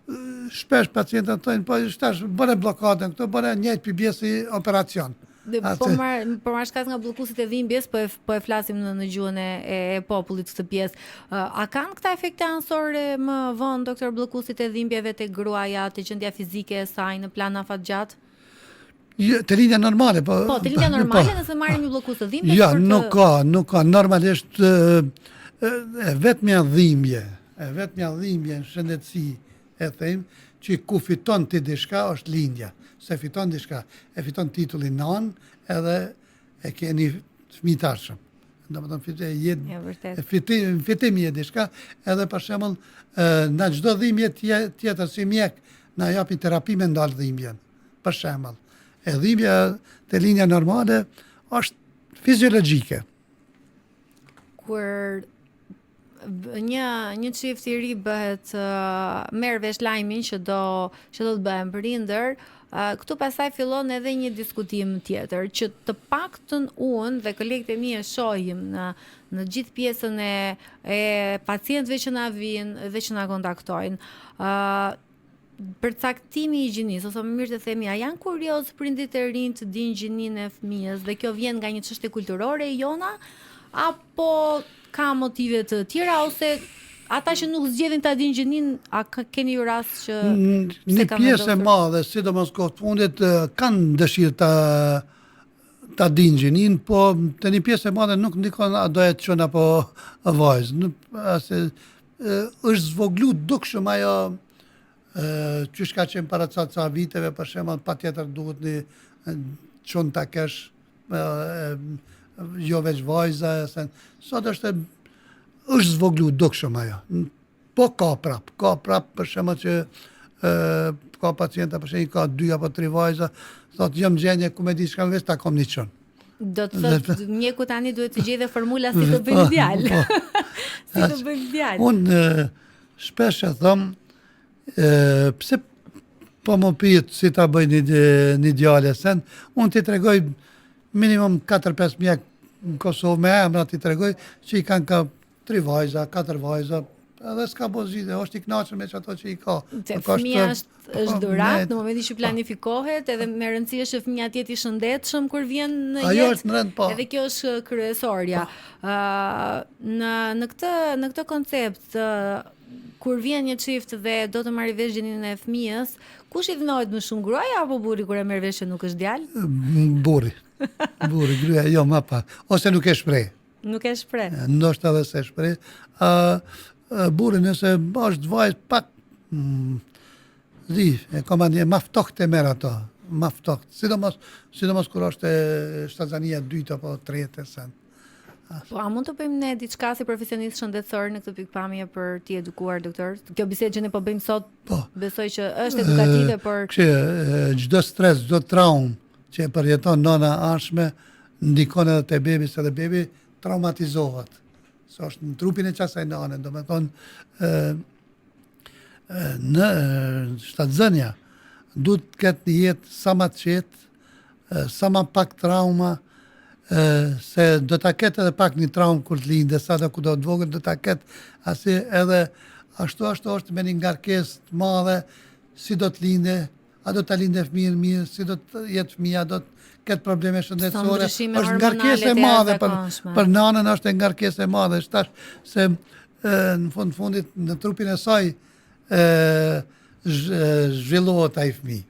shpesh pacientët thonë, po tash bëne bllokadën këtu, bëne njëjtë pi bie si operacion.
Dhe po marr po marr shkas nga bllokuesit e dhimbjes, po e po e flasim në në gjuhën e e, e popullit këtë pjesë. A kanë këta efekte anësore më vonë doktor bllokuesit e dhimbjeve te gruaja, te gjendja fizike e saj në plan afatgjatë?
Jo, te lindja normale,
po. Po, te lindja po, normale po, nëse marrim një bllokues të
dhimbjes jo, për të nuk ka, nuk ka normalisht e vetmja dhimbje, e vetmja dhimbje në shëndetësi e them që ku fiton ti diçka është lindja, se fiton diçka, e fiton titullin nanë edhe e ke një fëmijë të ardhshëm. Domethënë fitim
jetë,
e fitim, fitim je diçka, edhe për shembull në çdo dhimbje tjetër si mjek na japin terapi me ndal dhimbjen. Për shembull, e dhimbja te lindja normale është. fiziologjike.
Kur një një çift i ri bëhet uh, merr vesh lajmin që do që do të bëhen prindër, uh, këtu pastaj fillon edhe një diskutim tjetër që të paktën unë dhe kolegët e mi e shohim në në gjithë pjesën e e pacientëve që na vijnë dhe që na kontaktojnë. Ë uh, përcaktimi i gjinisë, ose më mirë të themi, a janë kurioz prindit e rinj të dinë gjininë e fëmijës dhe kjo vjen nga një çështje kulturore e jona apo ka motive të tjera ose ata që nuk zgjedhin ta dinë gjininë, a keni ju rast që
një pjesë e madhe, sidomos kohët fundit, kanë dëshirë ta ta dinë gjininë, po te një pjesë e madhe nuk ndikon a do jetë çun apo vajzë. Nuk, ase, është zvoglu dukshëm ajo qysh ka qenë para ca ca viteve, për shembull, patjetër duhet një çun ta kesh jo veç vajza, se sot është është zvoglu dukshëm ajo. Po ka prap, ka prap për shembull që e, ka pacienta për shembull ka dy apo tri vajza, thotë jam gjendje ku me di çka veç ta kam një
çun. Do të thotë mjeku tani duhet të gjejë dhe formula si të bëjmë po, djalë. Po. si të bëjmë djalë.
Unë shpesh e them pse po më pyet si ta bëj një një djalë sen, unë t'i tregoj minimum 4-5 mjek në Kosovë me emra t'i tregoj që i kanë ka Tri vajza, katër vajza, edhe s'ka bo zgjidhje, është i kënaqur me qato që i
ka. Se fëmija është është po, dhuratë në momentin që planifikohet, edhe me rëndësi është që fëmija të jetë i shëndetshëm kur vjen në
jetë. Ajo është në rend po.
Edhe kjo është kryesorja. Ë uh, në në këtë në këtë koncept uh, kur vjen një çift dhe do të marrë vesh gjininë e fëmijës, kush idhnohet më shumë gruaja apo burri kur e merr vesh që nuk është
djalë? Burri. Burri, gruaja jo më pak, ose nuk e shpreh.
Nuk e shpreh.
Ndoshta edhe s'e shpreh. Ë burri nëse është vajzë pak mm, di, e ka ma një ma ftohtë e merr ato, ma ftohtë. Sidomos, sidomos kur është shtatzania e dytë apo tretë e
sen. Po a mund të bëjmë ne diçka si profesionist shëndetësor në këtë pikëpamje për t'i edukuar doktor? Kjo bisedë që ne po bëjmë sot, po, besoj që është edukative, por
që çdo stres, çdo traumë që e përjeton nëna e ardhshme ndikon edhe te bebi, se edhe bebi traumatizohet. Se është në trupin e qasaj nane, domethonë, në shtatzënia, duhet të ketë një jetë sa ma të qetë, sa ma pak trauma, se do ta ketë edhe pak një traumë kur të lindë, sado kudo të vogël, do ta ketë asi edhe ashtu ashtu është me një ngarkesë të madhe, si do të lindë, A do ta lindë fëmijën mirë, si do të jetë fëmija, do të ketë probleme shëndetësore.
Është
ngarkesë e madhe për për nanën, është ngarkesë e madhe. Është tash se e, në fund fundit në trupin e saj e zhvillohet ai
fëmijë.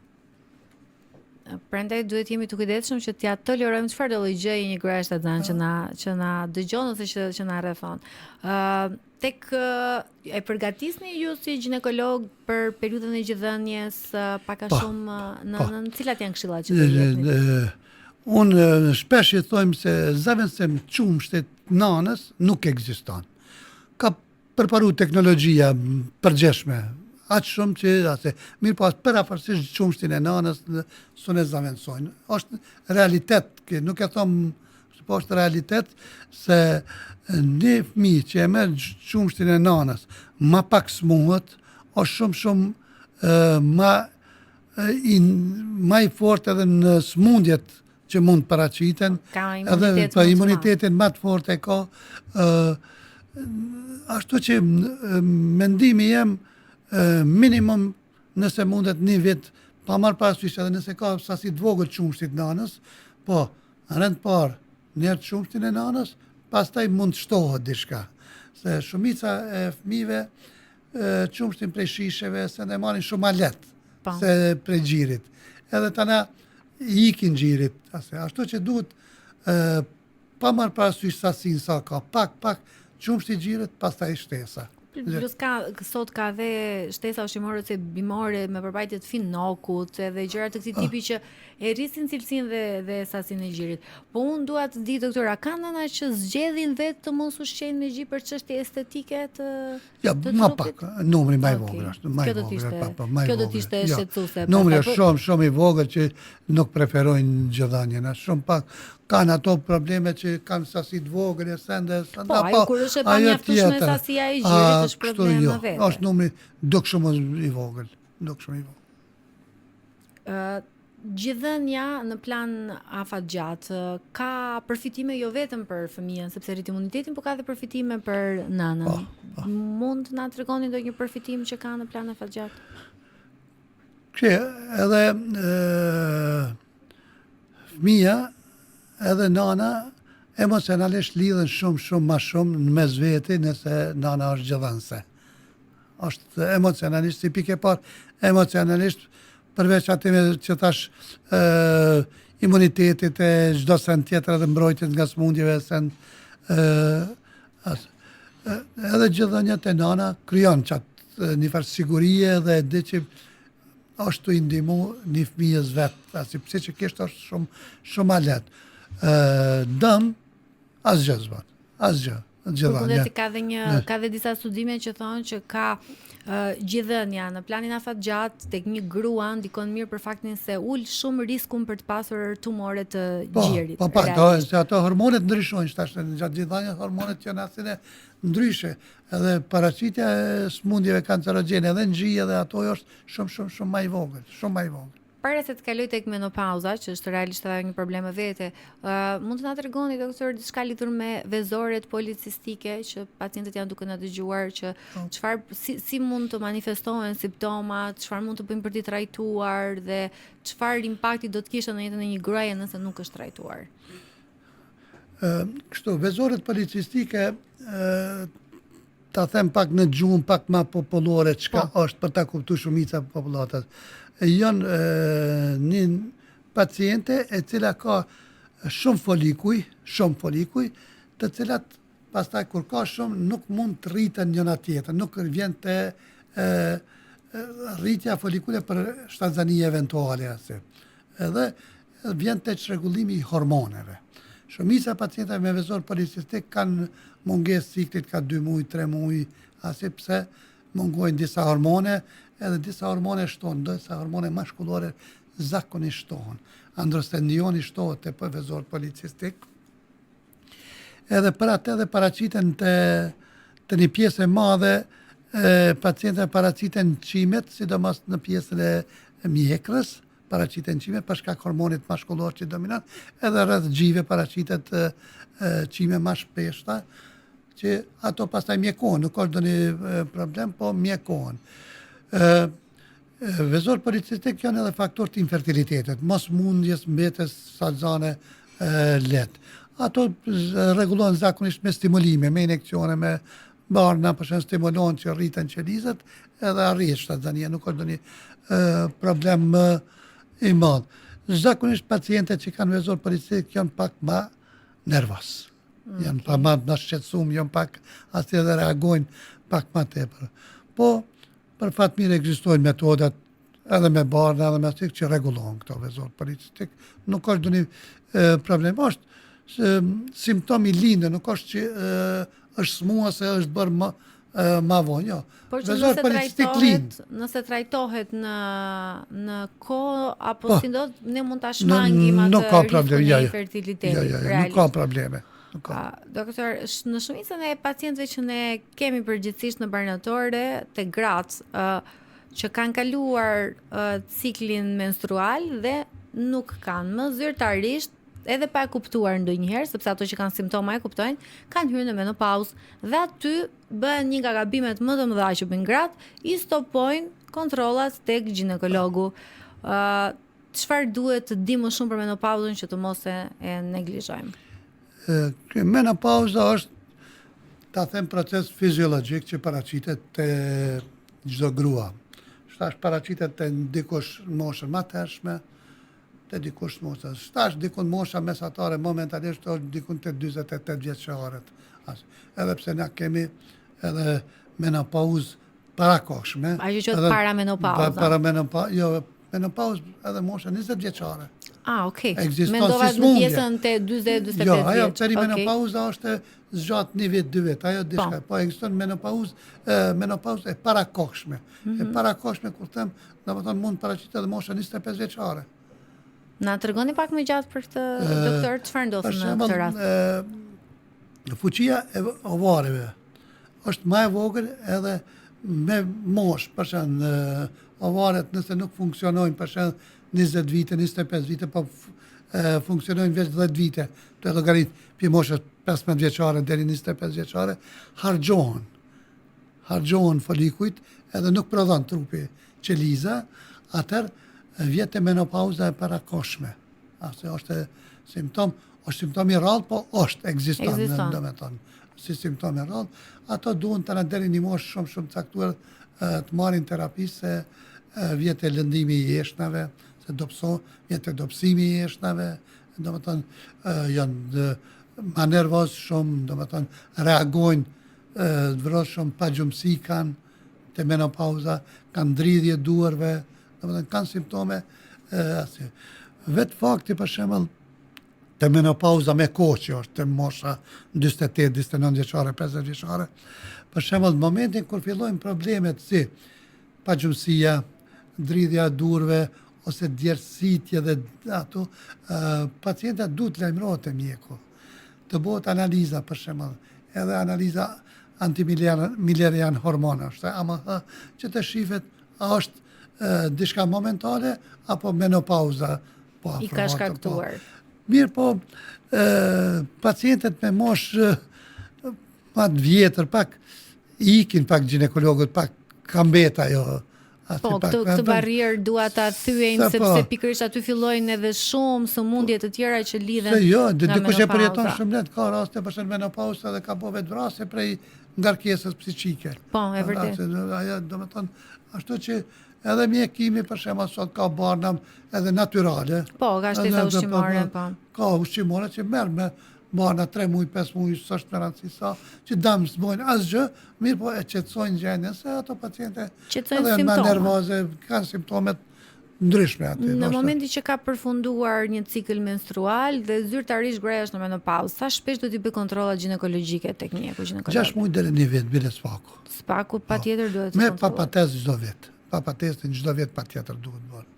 Prandaj duhet jemi të kujdesshëm që t'ia tolerojmë çfarëdo lloj gjëje një gruaje shtatzënë që na që na dëgjon ose që që na rrethon. Ë uh, Tek e përgatisni ju si gjinekolog për periudhën e gjidhënies pak a po, shumë në po. në cilat janë këshillat që do
jepni? Unë shpesh i thojmë se zavendësim qumështit nanës nuk ekziston. Ka përparu teknologjia përgjithshme, aq shumë që ase, mirëpo as përafërsisht qumështin e nanës s'un e zavendësojnë. është realitet, nuk e thom Po është realitet se një fëmijë që e merr qumështin e nanës, ma pak smuhet, është shumë shumë ma i ma i fortë edhe në smundjet që mund të paraqiten,
edhe
po imunitetin ma të fortë e ka, ë ashtu që mendimi jem minimum nëse mundet një vit pa marrë parasysh edhe nëse ka sasi të vogël qumështit nanës, po Në rend të parë, njëherë qumështin e nanës, pastaj mund të shtohet diçka. Se shumica e fëmijëve qumështin prej shisheve se e marrin shumë ma lehtë po. se prej gjirit. Edhe tana i ikin gjirit, ase, ashtu që duhet pa marrë parasysh sasinë sa ka, pak, pak, qumështi i gjirit, pastaj shtesa.
Plus ka sot ka dhe shtesa ushqimore ose bimore me përmbajtje të finokut edhe gjëra të këtij ah. tipi që e rrisin cilësinë dhe dhe sasinë e gjirit. Po unë dua të di doktor, a ka nëna që zgjedhin vetë të mos ushqejnë me gji për çështje estetike të
Ja, ma pak, numri ma i vogël është, ma i vogël,
pa, pa, ma i vogël. Kjo do të ishte
jo, shqetësuese. Numri është shumë, shumë i vogël që nuk preferojnë gjidhënien, është shumë pak, kanë ato probleme që kanë sasi të vogël e sende,
sende, po, ajo kur është e pamjaftueshme sasia e gjirit është problem jo, në
vete. Është numri dukshëm i vogël, dukshëm i vogël.
Ë Gjidhënia në plan afatgjatë ka përfitime jo vetëm për fëmijën, sepse rrit imunitetin, por ka edhe përfitime për nënën. Po, po. Mund të na tregoni ndonjë përfitim që ka në plan afatgjatë?
Që edhe e, fëmija edhe nana emocionalisht lidhen shumë shumë ma shumë në mes veti nëse nana është gjidhënëse. Është emocionalisht, si pikë e parë, emocionalisht përveç atyre që thash ë imunitetit e çdo send tjetër edhe mbrojtjes nga sëmundjeve send ë as edhe gjidhënia te nana krijon qat një farë sigurie dhe e di që është tu i ndihmu një fëmijës vet, asi psikikisht është shumë shumë ma lehtë. Ë dëm asgjë s'bën, asgjë.
Gjidhënia. Ka dhe një ka dhe disa studime që thonë që ka uh, gjidhënia në planin afatgjatë tek një grua ndikon mirë për faktin se ul shumë riskun për të pasur tumore të
po, gjirit. Po, po, do, se ato hormonet ndryshojnë tash gjatë gjidhënies hormonet janë asine ndryshe, edhe paraqitja e sëmundjeve kancerogjene edhe në gji edhe ato është shumë shumë shumë më i vogël, shumë më i vogël.
Para se të kaloj tek menopauza, që është realisht edhe një problem më vete, uh, mund të na tregoni doktor diçka lidhur me vezoret policistike që pacientët janë duke na dëgjuar që po. çfarë si si mund të manifestohen simptomat, çfarë mund të bëjmë për t'i trajtuar dhe çfarë impakti do të kishte në jetën e një gruaje nëse nuk është trajtuar.
Ë, kështu vezoret policistike ë ta them pak në gjuhën pak ma popullore çka po. është për ta kuptuar shumica e popullatës. Janë një paciente e cila ka shumë folikuj, shumë folikuj, të cilat pastaj kur ka shumë nuk mund të rriten njëna tjetrën, nuk vjen te e, rritja folikule për shtatzani eventuale asi. Edhe vjen te çrregullimi i hormoneve. Shumica e pacientëve me vezor policistik kanë mungesë ciklit ka 2 muaj, 3 muaj, asi pse mungojnë disa hormone, edhe disa hormone shtohen, disa hormone mashkullore zakonisht shtohen. Androstendioni shtohet te vezorët policistik. Edhe për atë edhe paraqiten te te një pjesë e madhe e pacientëve paraqiten qimet, sidomos në pjesën e mjekrës, paraqiten qime për shkak hormonit mashkullor që dominon, edhe rreth gjive paraqitet qime ma shpeshta, që ato pastaj mjekohen, nuk është ndonjë problem, po mjekohen. Vezorët policistik janë edhe faktor të infertilitetit, mos mundjes mbetjes shtatzane lehtë. Ato rregullohen zakonisht me stimulime, me injekcione, me barna, për shembull stimulohen që rriten qelizat, edhe arrihet shtatzania, nuk është ndonjë problem më i madh. Zakonisht pacientët që kanë vezor policistik janë pak ma nervoz. Mm, janë pak ma të shqetësum, janë pak asi edhe reagojnë pak ma tepër. Po, për fat mirë ekzistojnë metodat edhe me barna edhe me asik që rregullohen këto vezor policistik. Nuk është ndonjë problem, është simptom i lindë, nuk është që e, është smua se është bërë më ma vonë, jo.
Por që nëse trajtohet, nëse trajtohet në në kohë apo po, si ndodh, ne mund ta shmangim atë
nuk ka problem, jo, jo. infertilitetit. Jo, jo, jo, nuk ka probleme.
Nuk ka. Doktor, në shumicën e pacientëve që ne kemi përgjithsisht në barnatore, te gratë, ë që kanë kaluar uh, ciklin menstrual dhe nuk kanë më zyrtarisht edhe pa e kuptuar ndonjëherë, sepse ato që kanë simptoma e kuptojnë, kanë hyrë në menopauzë dhe aty bëhen një nga gabimet më të mëdha që bëjnë gratë, i stopojnë kontrollat tek gjinekologu. Ë uh, çfarë duhet të dimë më shumë për menopauzën që të mos e, e neglizhojmë?
Ë menopauza është ta them proces fiziologjik që paraqitet te çdo grua. Shtash paraqitet te dikush në moshën më të hershme, te dikush në moshën. Shtash dikun mosha mesatare momentalisht është dikun te 48 vjeçaret. As, edhe pse na kemi edhe menopauzë parakohshme.
Ajo që quhet paramenopauzë.
Paramenopauzë, jo, menopauzë edhe mosha 20
vjeçare. Ah, okay. Ekziston Mendova si në pjesën te 40 45
Jo, ajo perimenopauza okay. është zgjat një vit, dy vit, ajo diçka. Po, po ekziston menopauzë, menopauzë e parakohshme. Mm -hmm. E mhm. parakohshme kur them, domethënë mund të paraqitet edhe mosha 25
vjeçare. Na tregoni pak më gjatë për këtë doktor, çfarë ndodh në këtë rast?
Fuqia e ovareve është më e vogël edhe me moshë, për shembull, ovaret nëse nuk funksionojnë për shembull 20 vite, 25 vite, po funksionojnë veç 10 vite, të llogarit pi moshës 15 vjeçare deri 25 vjeçare, harxhohen. Harxhohen folikujt edhe nuk prodhon trupi qeliza, atëherë vjen te menopauza e parakohshme. Ase është simptom, është simptom i rrallë, po është, ekziston, ekziston. domethënë, si simptom i rrallë. Ato duhen të në deri një moshë shumë shumë caktuar të marrin terapi se vjen te lëndimi i eshtnave, se dobëso, vjen te dobësimi i eshtnave, domethënë, janë ma nervoz shumë, domethënë, reagojnë të vrullshëm, pagjumësi kanë, te menopauza, kanë dridhje duarve, domethënë, kanë simptome, asi. Vetë fakti, për shembull, te menopauza me kohë që është te mosha 48, 49 vjeçare, 50 vjeçare, për shembull, në momentin kur fillojnë problemet si pagjumësia, dridhja e duarve ose djersitje dhe ato, pacienta duhet të lajmërohet te mjeku. Të bëhet analiza për shembull, edhe analiza antimüllerian hormone, është AMH, që të shifet a është diçka momentale apo menopauza
po i ka shkaktuar.
Po. Mirë po, pacientët me moshë ma të vjetër, pak ikin pak gjinekologët, pak ka mbet ajo.
Po, këtë, këtë barrierë dua ta thyejmë, sepse po. pikërisht aty fillojnë edhe shumë sëmundje të tjera që lidhen
Se jo, nga dikush e përjeton shumë lehtë, ka raste për shembull menopauzë edhe ka bo vetëvrasje prej ngarkesës psiqike.
Po, e vërtetë.
Ajo, domethënë, ashtu që edhe mjekimi për shembull sot ka barna edhe natyrale.
Po, ka shtesa ushqimore, po.
Ka ushqimore që merr me barna 3 muaj, 5 muaj, s'është me rëndësi sa, që dam s'bojnë asgjë, mirë po e qetësojnë gjendjen se ato paciente
qetësojnë edhe janë
nervoze, kanë simptome të ndryshme aty.
Në momentin që ka përfunduar një cikël menstrual dhe zyrtarisht gruaja është në menopauzë, sa shpesh duhet t'i bëjë kontrollat gjinekologjike tek mjeku
gjinekolog? 6 muaj deri në një vit, bile s'paku.
S'paku po. patjetër duhet
të Me papa test çdo vit. Papa testin çdo vit patjetër duhet
bërë.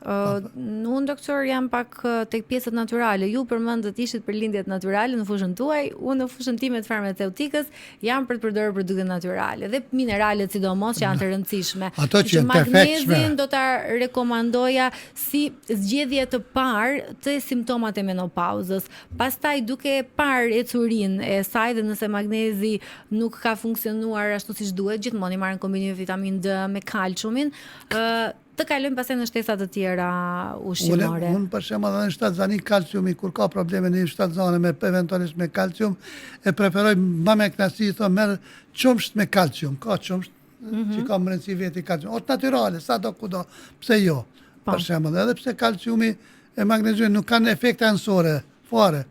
Uh, unë doktor jam pak tek pjesët natyrale. Ju përmendët ishit për lindjet natyrale në fushën tuaj, unë në fushën time të farmaceutikës jam për të përdorur produkte natyrale dhe mineralet sidomos që janë të rëndësishme.
Ato që janë të efektshme.
Magnezin do ta rekomandoja si zgjedhje të parë te simptomat e menopauzës. Pastaj duke parë ecurinë e saj dhe nëse magnezi nuk ka funksionuar ashtu siç duhet, gjithmonë i marrë në kombinim me vitaminë D, me kalciumin, ë të kalojmë pastaj në shtesa të tjera
ushqimore. Unë, unë për shembull edhe në shtatzani kalciumi kur ka probleme në shtatzane me eventualisht me kalcium, e preferoj më me kënaqësi thom merr qumsht me kalcium, ka qumsht mm -hmm. që ka mbrendësi veti kalcium, ose natyrale, sado kudo, pse jo? Po. Për shembull, edhe pse kalciumi e magneziumi nuk kanë efekte anësore fare.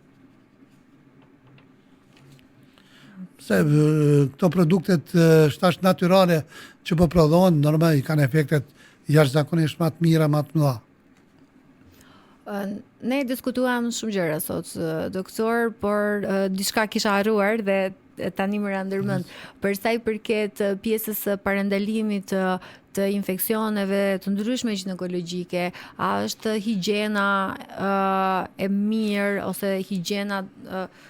Se këto produktet shtash natyrale që po prodhohen, normal i kanë efektet jashtëzakonisht më të mira, më të mëdha.
Ne diskutuam shumë gjëra sot, doktor, por diçka kisha harruar dhe tani më ra ndërmend. Mm. Për sa i përket pjesës së parandalimit të të infeksioneve të ndryshme gjinekologjike, a është higjiena e mirë ose higjiena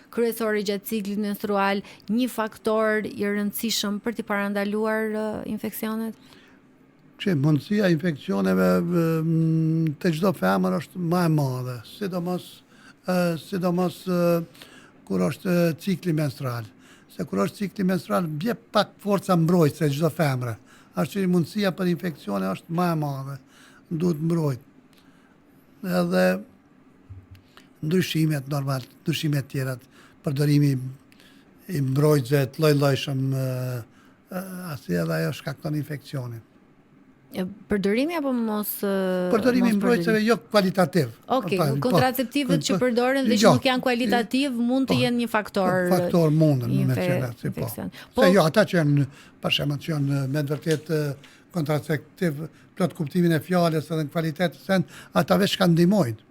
kryesore gjatë ciklit menstrual një faktor i rëndësishëm për t'i parandaluar infeksionet?
Që mundësia e infeksioneve te çdo femër është ma e madhe, sidomos, sidomos kur është cikli menstrual. Se kur është cikli menstrual, bje pak forca mbrojtëse e çdo femre. Ashtu që mundësia për infeksione është ma e madhe, duhet mbrojt. Edhe ndryshimet normal, ndryshimet tjerat, përdorimi i mbrojtësve të lloj-llojshëm asi edhe ajo shkakton infeksionin.
Përdorimi apo mos
Përdorimi i mbrojtësve jo kualitativ.
Okej, okay, po, kontraceptivët që përdoren dhe që jo, nuk janë kualitativ mund të po, jenë një faktor.
Faktor mundën me qenë si po. Po Se jo, ata që janë për shembull që janë me të vërtetë kontraceptiv plot kuptimin e fjalës edhe në kualitet sen, ata veç kanë ndihmojnë.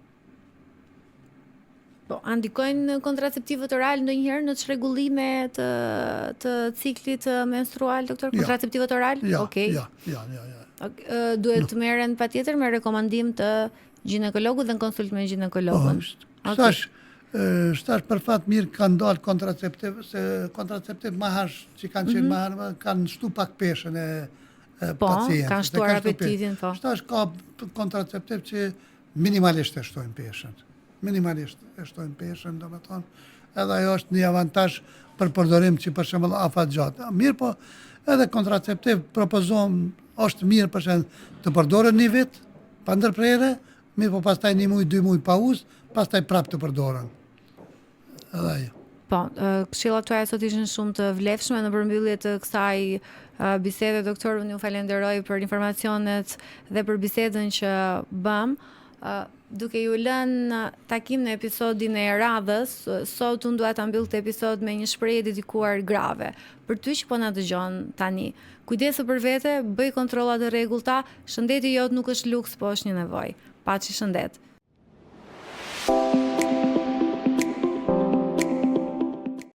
Po, a ndikojnë kontraceptivët oral ndonjëherë në çrregullime të të ciklit menstrual, doktor? Jo. Kontraceptivët oral?
Jo, Okej. Jo, jo, jo, jo.
Okay. Duhet të merren patjetër me rekomandim të gjinekologut dhe në konsult me gjinekologun.
Po, okay. Tash, tash për fat mirë kanë dalë kontraceptiv, se kontraceptiv ma herët që kanë qenë mm -hmm. ma herët, kanë shtu pak peshën e,
e po, pacientit. Po, kanë shtuar apetitin, po.
Tash ka kontraceptiv që minimalisht e shtojnë peshën. Minimalisht e shtojnë peshën, domethonë, edhe ajo është një avantazh për përdorim që për shembull afatgjatë. Mirëpo, edhe kontraceptiv propozon është mirë për shembull të përdoren një vit pa ndërprerje, mirëpo pastaj një muaj, dy muaj pauzë, pastaj prapë të përdoren.
Edhe ajo. Po, këshillat tuaja sot ishin shumë të vlefshme në përmbyllje të kësaj bisede, doktor, unë ju falenderoj për informacionet dhe për bisedën që bëmë. Duke ju lënë takim në episodin e radhës, sot unë dua ta mbyll këtë episod me një shprehje dedikuar grave. Për ty që po na dëgjon tani. Kujdesu për vete, bëj kontrolla të rregullta, shëndeti jot nuk është luks, po është një nevojë. Paçi shëndet.